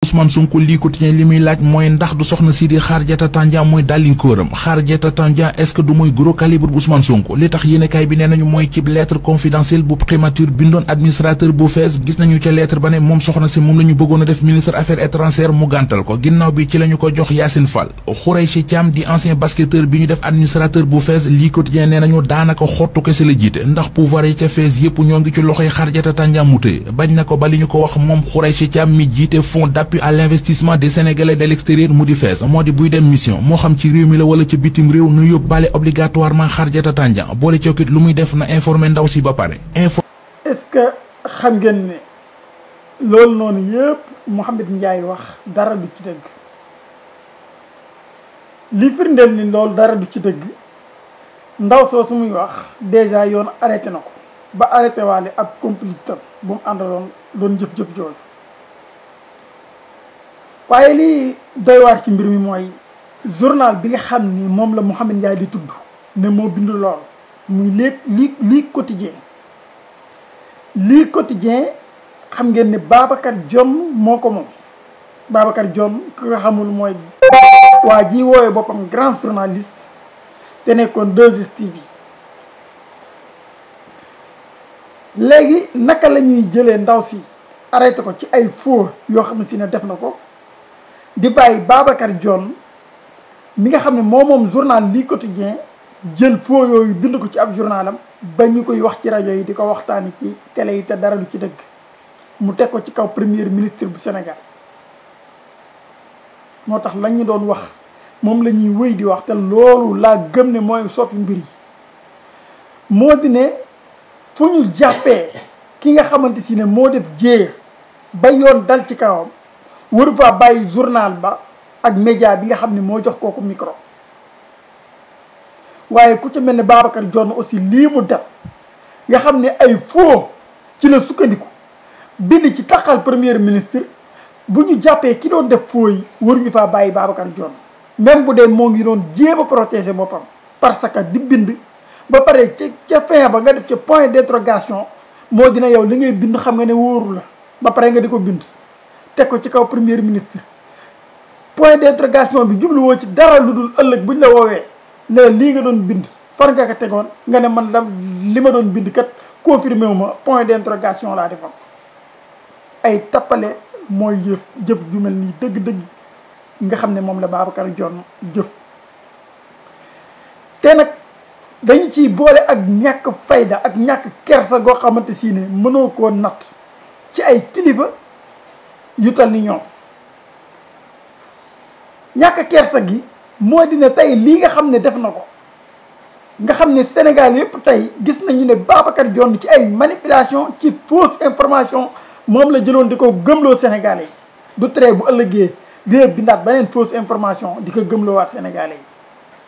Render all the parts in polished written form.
Ousmane Sonko lii quotidien li muy laaj mooy ndax du soxna si di Xaarjata Tandian mooy dàllinkóoram Xaarjata Tandian est-ce que du mooy gros calibre bu Ousmane Sonko li tax yéenekaay bi nee nañu mooy ci lettre confidentielle bu primature bindoon administrateur bu fees gis nañu ca lettre ba ne moom soxna si moom la ñu bëggoon a def ministre affaires étrangères mu gàntal ko ginnaaw bi ci la ñu ko jox Yacine Fall Khoureychi Thiam di ancien basketteur bi ñu def administrateur bu fees lii quotidien nee nañu daanaka xottu kese la jiite ndax pouvoir yi ca fees yépp ñoo ngi ci loxoy Xaarjata Tandian mu tëye bañ na ko ba li ñu ko wax moom Khoureychi Thiam mi jiite fonds d'appui à l'investissement des Sénégalais de l'extérieur mu di fees moo di buy dem mission moo xam ci réew mi la wala ca bitim réew nu yóbbaale obligatoirement Xaarjata Tandian boole cookit lu muy def na informé ndaw si ba pare est-ce que xam ngeen ne loolu noonu yëpp Mouhamed Ndiaye wax dara du ci dëgg li firndeel ni loolu dara du ci dëgg ndaw soo su muy wax déjà yoon arrêté na ko ba arrêté waale ab complice bu mu àndaloon doon jëf-jëf jooju waaye lii doy waar ci mbir mi mooy journal bi nga xam ni moom la Mouhamed Ndiaye di tudd ne moo bind lool muy lii quotidien lii quotidien xam ngeen ne Babacar Dione moo ko moom Babacar Dione ku nga xamul mooy waa ji woowe boppam grand journaliste te nekkoon 2STV léegi naka la ñuy jëlee ndaw si arrêté ko ci ay faux yoo xam ne si ne def na ko di bàyyi Babacar Dione mi nga xam ne moom journal lii quotidien jël faux yooyu bind ko ci ab journalam ba ñu koy wax ci rajo yi di ko waxtaani ci télé yi te dara du ci dëgg mu teg ko ci kaw premier ministre bu Sénégal moo tax lañ ñu doon wax moom la ñuy wéy di wax te loolu laa gëm ne mooy soppi mbir yi moo di ne fu ñu jàppee ki nga xamante si ne moo def jéeya ba yoon dal ci kawam waru faa bàyyi journal ba ak média bi nga xam ne moo jox kooku micro waaye ku ci mel ne Babacar Dione aussi lii mu def nga xam ne ay faux ci la sukkandiku bind ci taxal premier ministre bu ñu jàppee ki doon def faux yi waruñu faa bàyyi Babacar Dione même bu dee moo ngi doon jéem a protéger boppam parce que di bind ba pare ca fin ba nga def ca point d'interrogation moo dina yow li ngay bind xam nga ne wóoru la ba pare nga di ko bind teg ko ci kaw premier ministre point d'interrogation bi jubluwoo ci dara lu dul ëllëg buñ la woowee ne lii nga doon bind far nga ko tegoon nga ne man la li ma doon bind kat confirmé wu ma point d'interrogation laa defoon ay tappale mooy jëf ju mel nii dëgg-dëgg nga xam ne moom la Babacar Dione jëf te nag dañu ciy boole ak ñàkk fayda ak ñàkk kersa goo xamante si ne mënoo koo natt ci ay kilifa yu tal ni ñoom ñàkk kersa gi moo di ne tey lii nga xam ne def na ko nga xam ne Sénégal yëpp tey gis nañu ne Babacar Dione ci ay manipulation ci fausse information moom la jëloon di ko gëmloo Sénégalais yi du tere bu ëllëgee dina bindaat beneen fausse information di ko gëmloowaat Sénégalais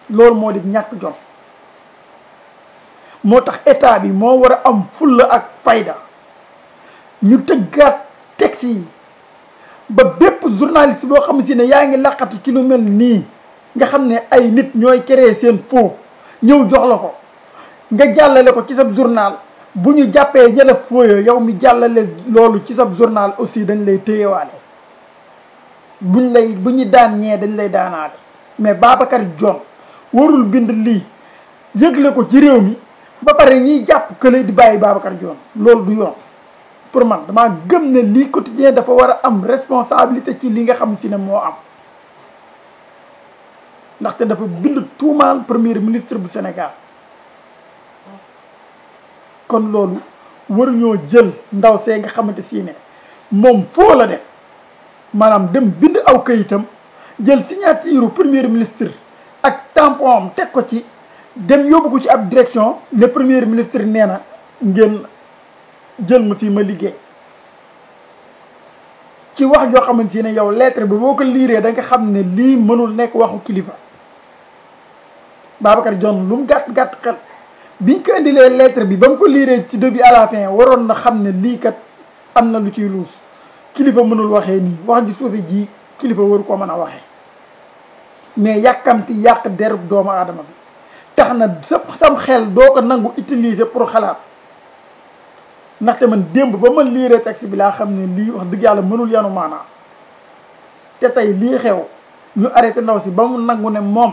yi loolu moo di ñàkk jom moo tax état bi moo war a am fulla ak fayda ñu tëggaat texte yi ba bépp journaliste boo xam si ne yaa ngi laqatu ci lu mel nii nga xam ne ay nit ñooy créer seen faux ñëw jox la ko nga jàllale ko ci sa journal bu ñu jàppee ñëla faux yow mi jàllale loolu ci sa journal aussi dañ lay téyewaale bu ñu daan ñee dañ lay daanaale mais Babacar Dione warul bind lii yëgle ko ci réew mi ba pare ñiy jàpp kële di bàyyi Babacar Dione loolu du yoon pour man damaa gëm ne lii quotidien dafa war a am responsabilité ci li nga xam si ne moo am ndaxte dafa bind tuumaal premier ministre bu Sénégal kon loolu waruñoo jël ndaw see nga xamante si ne moom foo la def maanaam dem bind aw kayitam jël signature premier ministre ak tampon am teg ko ci dem yóbbu ko ci ab direction le premier ministre nee na ngeen jël ma fii ma liggéey ci wax joo xamante ne yow lettre bi boo ko liiree da nga xam ne lii mënul nekk waxu kilifa Babacar Dione lu mu gàtt xel biñ ko indilee lettre bi ba mu ko liiree ci début à la fin waroon na xam ne lii kat am na lu ciy luus kilifa mënul waxee nii wax ji suufe ji kilifa waru ko mën a waxee mais yàkkamti yàq derub doomu aadama bi tax na sam xel doo ko nangu utiliser pour xalaat ndaxte man démb ba ma liiree texte bi laa xam ne lii wax dëgg yàlla mënul yanu maanaa te tey lii xew ñu arrêté ndaw si ba mu nangu ne moom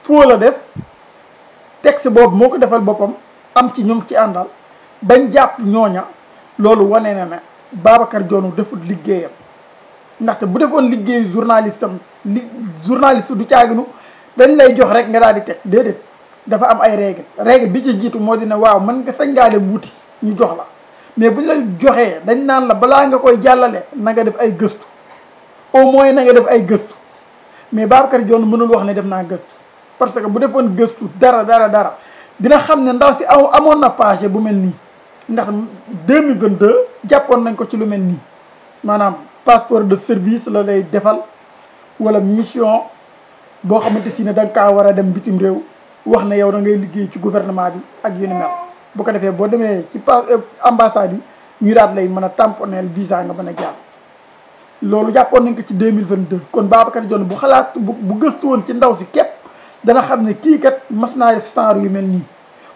foo la def texte boobu moo ko defal boppam am ci ñoom ci àndal bañ jàpp ñooña loolu wane na ne Babacar Dione defut liggéeyam ndaxte bu defoon liggéeyu journaliste am journaliste du caaginu dañ lay jox rek nga daal di teg déedéet dafa am ay règle bi ci jiitu moo di ne waaw mën nga sañ ngaa dem wuti ñu jox la mais buñ la joxee dañ naan la balaa nga koy jàllale na nga def ay gëstu au moins na nga def ay gëstu mais Babacar Dione mënul wax ne def naa gëstu parce que bu defoon gëstu dara dina xam ne ndaw si amoon na page bu mel nii ndax 2022 jàppoon nañ ko ci lu mel nii maanaam passeport de service la lay defal wala mission boo xamante si ne da nga kaa war a dem bitim réew wax ne yow da ngay liggéey ci gouvernement bi ak yu ni mel bu ko defee boo demee ci ambassade yi ñu daat lay mën a tamponeel visa nga mën a jàll loolu jàppoon nañ ko ci 2022 kon Babacar Dione bu xalaat bu gëstu woon ci ndaw si képp dana xam ne kii kat mas naa def genre yu mel nii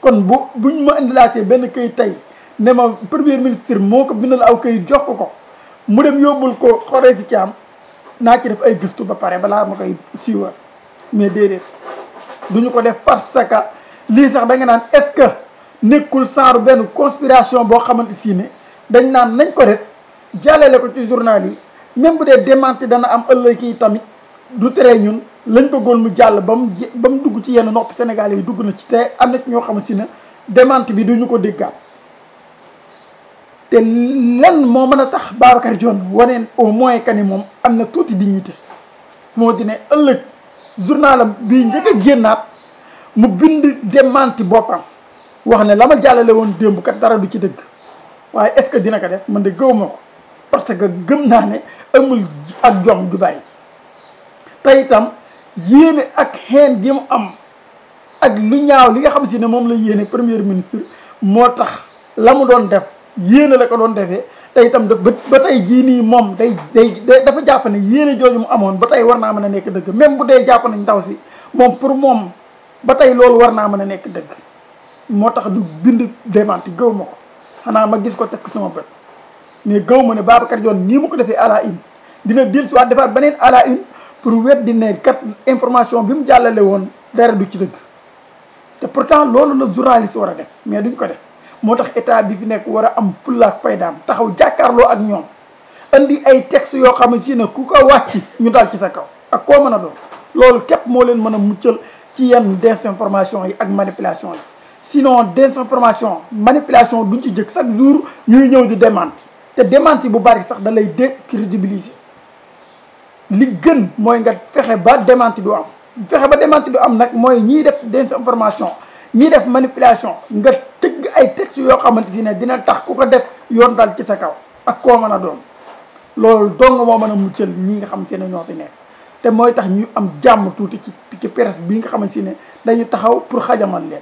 kon buñ ma indilaatee benn këyit tey ne ma premier ministre moo ko bindal aw këyit jox ko mu dem yóbbul ko xoree si caam naa ci def ay gëstu ba pare balaa ma koy siiwal mais déedéet duñu ko def parce que lii sax da nga naan est-ce que nekkul genre benn conspiration boo xamante si ne dañ naan nañ ko def jàllale ko ci journal yi même bu dee démenti dana am ëllëg yi tamit du tere ñun lañ bëggoon mu jàll ba mu dugg ci yenn nopp Sénégalais yi dugg na ci te am na ci ñoo xamante si ne démenti bi duñu ko déggaat te lan moo mën a tax Babacar Dione wane au moins que ni moom am na tuuti dignité moo di ne ëllëg journalam bii njëkk a génnaat mu bind démenti boppam wax ne la ma jàllale woon démb kat dara du ci dëgg waaye est-ce que dina ko def man de gëwuma ko parce que gëm naa ne amul ak jom du bàyyi te itam yéene ak xeen gi mu am ak lu ñaaw li nga xam si ne moom la yéene premier ministre moo tax la mu doon def yéene la ko doon defee te itam ba tey jii nii moom day dafa jàpp ne yéene jooju mu amoon ba tey war naa mën a nekk dëgg même bu dee jàpp nañ ndaw si moom pour moom ba tey loolu war naa mën a nekk dëgg moo tax du bind démenti gëw ma ko xanaa ma gis ko tekk sama bët mais gëw ma ne Babacar Dione nii mu ko defee à la une dina dil si waat defaat beneen à la une pour wet di ne kat information bi mu jàllale woon dara du ci dëgg te pourtant loolu la journaliste war a def mais duñ ko def moo tax état bi fi nekk war a am fulla ak faydaam taxaw jàkkaarloo ak ñoom andi ay textes yoo xam ne si ne ku ko wàcc ñu dal ci sa kaw ak koo mën a doon loolu képp moo leen mën a muccal ci yenn désinformation yi ak manipulation yi sinon désinformation manipulation duñ ci jëkk chaque jour ñuy ñëw di démenti te démenti bu bari sax da lay décrédibiliser li gën mooy nga fexe ba démenti du am fexe ba démenti du am nag mooy ñiy def désinformation ñiy def manipulation nga tëgg ay textes yoo xamante si ne dina tax ku ko def yoon dal ci sa kaw ak koo mën a doon loolu dong moo mën a muccal ñi nga xam si ne ñoo fi nekk te mooy tax ñu am jàmm tuuti ci presse bi nga xamante si ne dañu taxaw pour xajamal leen